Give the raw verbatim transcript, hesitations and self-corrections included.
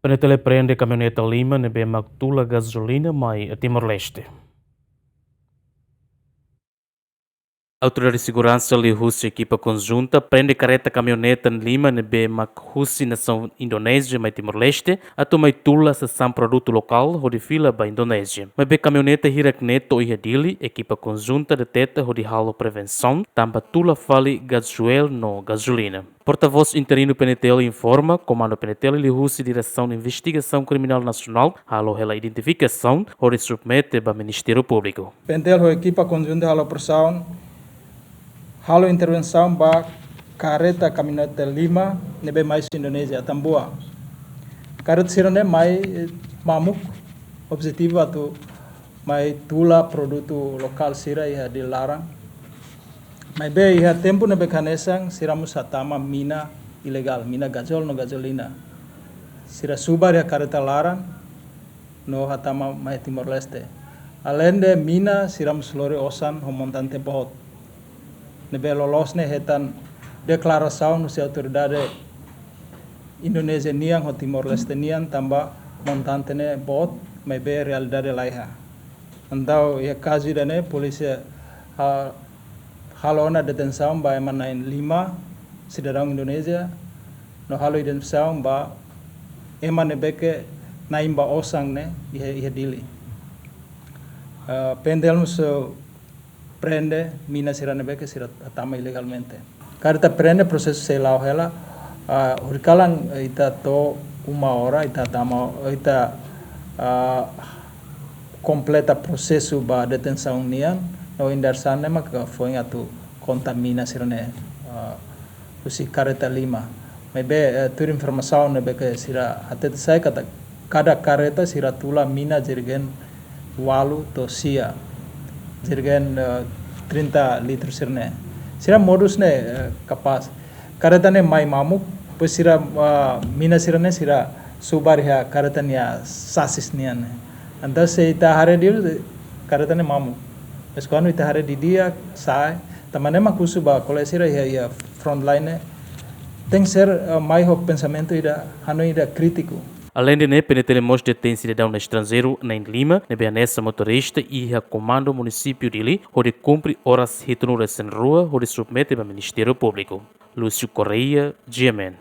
PNTL prende kamioneta lima ne'ebé mak tula gazolina mai Timor-Leste. Autoridade Seguransa liuhusi ekipa konjunta prende karreta kamioneta lima ne'ebé mak husi nasaun Indonézia mai Timor-Leste, atu mai tula sasán produtu lokál hodi fila ba Indonézia. Maibé kamioneta hirak ne'e to'o iha Dili, ekipa konjunta deteta hodi halo prevensaun, tanba tula fali gazoel no gazolina. Portavós interinu PNTL informa, Komandu PNTL liuhusi Diresaun Investigasaun Kriminál Nasionál halo hela identifikasaun hodi submete ba Ministériu Públiku. PNTL ho ekipa konjunta halo operasaun, halo intervensaun ba karreta kamioneta lima ne'ebé mai husi Indonézia, Atambua. Karreta sira-ne'e mai, eh, mamuk, objetivu atu mai tula produtu lokál sira iha Dili laran. Maibé iha tempu ne'ebé hanesan sira mós hatama mina ilegál, mina gazoel no gazolina. Sira subar iha karreta laran no hatama mai Timor-Leste. Aleinde mina, sira mós lori osan ho montante boot. Ne'ebé loloos ne'e hetan deklarasaun husi autoridade Indonézia nian ho Timor-Leste nian tanba montante ne'e boot, maibé realidade laiha. Entaun iha kazu ida-ne'e polísia ha-, halo ona detensaun ba ema na'in lima, sidadaun Indonézia, no halo identifikasaun ba ema ne'ebé ke na'in ba osan ne'e iha, iha Dili. Eh, PNTL mós, eh, prende mina sira ne'ebé ke sira hatama ilegalmente. Karik ita prende, prosesu sei la'o hela, ah, horikalan, eh, ita to'o uma hora, ita hatama, ita, ah, kompleta prosesu ba detensaun nian, no indar sane mak foin atu konta mina sira-ne'e, ah, husi karreta lima. Maibé, eh, tuir informasaun ne'ebé ke sira hatete sai katak kada karreta sira tula mina jergen ualu to'o sia, jergen, eh, trinta litru sira-ne'e. Sira modus ne'e, eh, kapás. Karreta ne'e mai mamuk, depois sira, ah, mina sira-ne'e sira subar iha karreta nia sasis nian ne'e. Entaun se ita haree di'ak, karreta ne'e mamuk. Mas kuandu ita haree didi'ak, sa'e, tanba ne'e mak husu ba kolega sira iha, iha frontline ne'e, tenke ser, eh, mai ho pensamentu ida, hanoin ida krítiku. Aleinde ne'e, PNTL mós detein sidadaun estranjeiru na'in lima, ne'ebé hanesan motorista iha Komandu Munisípiu Dili, hodi kumpre oras hitunulu-resin-rua, hodi submete ba Ministériu Públiku. Lúcio Correia, GMN.